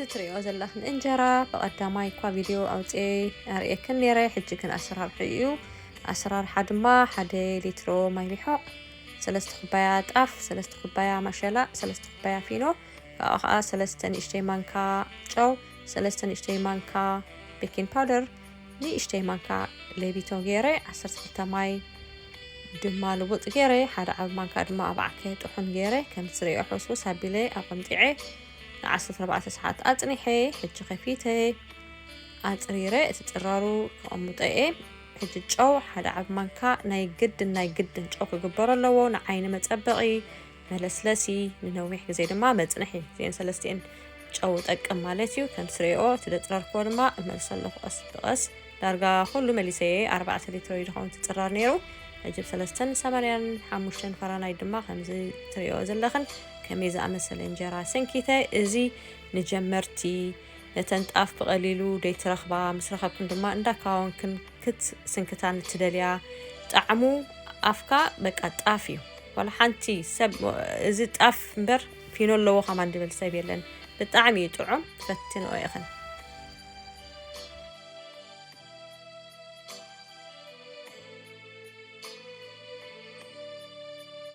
እዚ ትሪኦ ዘለኽን እንጀራ ብቐዳማይ እኳ ቪድዮ ኣውፅኤ ኣርእየክን ነይረ። ሕጂ ግን ኣሰራርሑ እዩ። ኣሰራርሓ ድማ ሓደ ሊትሮ ማይ ሊሖቕ፣ ሰለስተ ኩባያ ጣፍ፣ ሰለስተ ኩባያ ማሸላ፣ ሰለስተ ኩባያ ፊኖ፣ ካብኡ ከዓ ሰለስተ ንእሽተይ ማንካ ጨው፣ ሰለስተ ንእሽተይ ማንካ ቤኪንግ ፓውደር፣ ንእሽተይ ማንካ ሌቢቶ ገይረ፣ ዓሰርተ ክልተ ማይ ድማ ልቡጥ ገይረ፣ ሓደ ዓቢ ማንካ ድማ ኣብ ዓከ ጥሑን ገይረ፣ ከም ትሪኦ ሕስውስ ኣቢለ ኣቐምጢዐ ንዓሰርተ ኣርባዕተ ሰዓት ኣጽኒሐ። ሕጂ ከፊተ ኣጽሪረ እቲ ጽራሩ ከቐምጦ እየ። ሕጂ ጨው ሓደ ዓቢ ማንካ ናይ ግድን ናይ ግድን ጨው ክግበሮ ኣለዎ፣ ንዓይኒ መጸበቒ፣ መለስለሲ፣ ንነዊሕ ግዜ ድማ መጽንሒ። እዚአን ሰለስቲአን ጨው ጠቅም ማለት እዩ። ከም ትሪኦ እቲ ደጽረርክዎ ድማ እመልሶ ኣለኹ ቀስ ብቐስ። ዳርጋ ኩሉ መሊሰ እየ። ኣርባዕተ ሊትሮ እዩ ዝኸውን እቲ ጽራር ነይሩ። ሕጂ ብ ሰለስተን ሰማንያን ሓሙሽተን ፋራናይት ድማ ከምዚ ትሪኦ ዘለኽን ከመይ ዝኣመሰለ እንጀራ ሰንኪተ። እዚ ንጀመርቲ፣ ነተን ጣፍ ብቐሊሉ ደይትረኽባ፣ ምስ ረኸብክን ድማ እንዳካወንክን ክትስንክታ ንትደልያ። ጣዕሙ ኣፍካ በቃ ጣፍ እዩ። ዋላ ሓንቲ ሰብ እዚ ጣፍ እምበር ፊኖ ኣለዎ ከማን ድብል ሰብ የለን። ብጣዕሚ እዩ ጥዑም፣ ትፈትንኦ ኢኽን።